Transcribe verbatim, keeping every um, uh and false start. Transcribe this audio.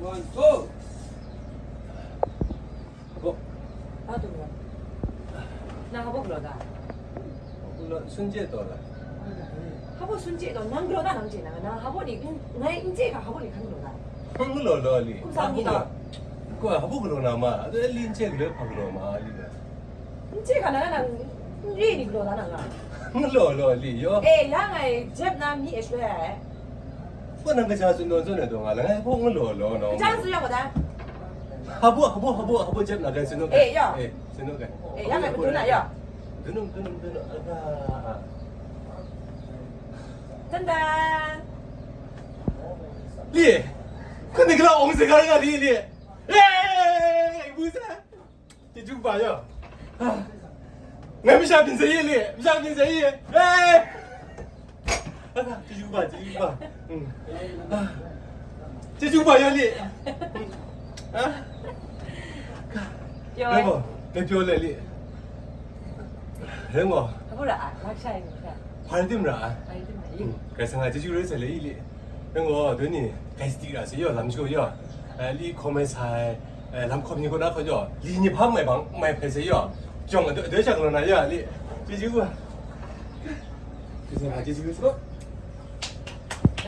One, two. Habo. Habo galaw da? Galaw, sun chye taw da. Habo sun chye taw, nang galaw da nang chye na, nang habo ni, n-, ngai n chye hkra habo ni hkan galaw da? Hkan galaw law li. Kum sa mi taw? Ko, habo galaw na ma, ade li n chye galaw hpa galaw ma li da. N chye hkra na nang n re ni galaw da nang a? Hkan galaw law li yaw. E, ya ngai jep na mi e shaloi ai. Ko nang kaja tsun tawn tsun ai taw nga, langai hpawng n law law nau. Kaja tsun yang wa dan. Habo, habo, habo, habo jep na kai tsun tawn kai. Eh, ya. Eh, tsun tawn kai. Eh, ya ngai madun na ya. Dun dun dun dun aga. Dan dan. Li. Ko ni kala ong se ga ga li li. Eh, bu sa. Chyeju kaba yaw. Ah. Ngai masha byin sai ye le, masha byin sai ye. Eh! Ah, chyeju kaba, chyeju kaba. Mm. Ah. Chyeju kaba yaw le. Ah. Pyaw. Rai gaw, ngai pyaw le le. Rai gaw. Abu ra a, lak shai ni sha. Hpa rai tim ra a. Hpa rai tim ra, yi. Mm. Kai sanga chyeju rai sai le, yi le. Rai gaw, doi ni, kai sadi ra sai yaw, lam shagu yaw. Eh, li hkawm ai sai, eh, lam hkawm ni kaw na hkaw yaw, li ni hpa mai bang, mai hpai sai yaw. Jawng, doi, doi shang law na ya, li. Chyeju wa. Chyeju wa, chyeju wa.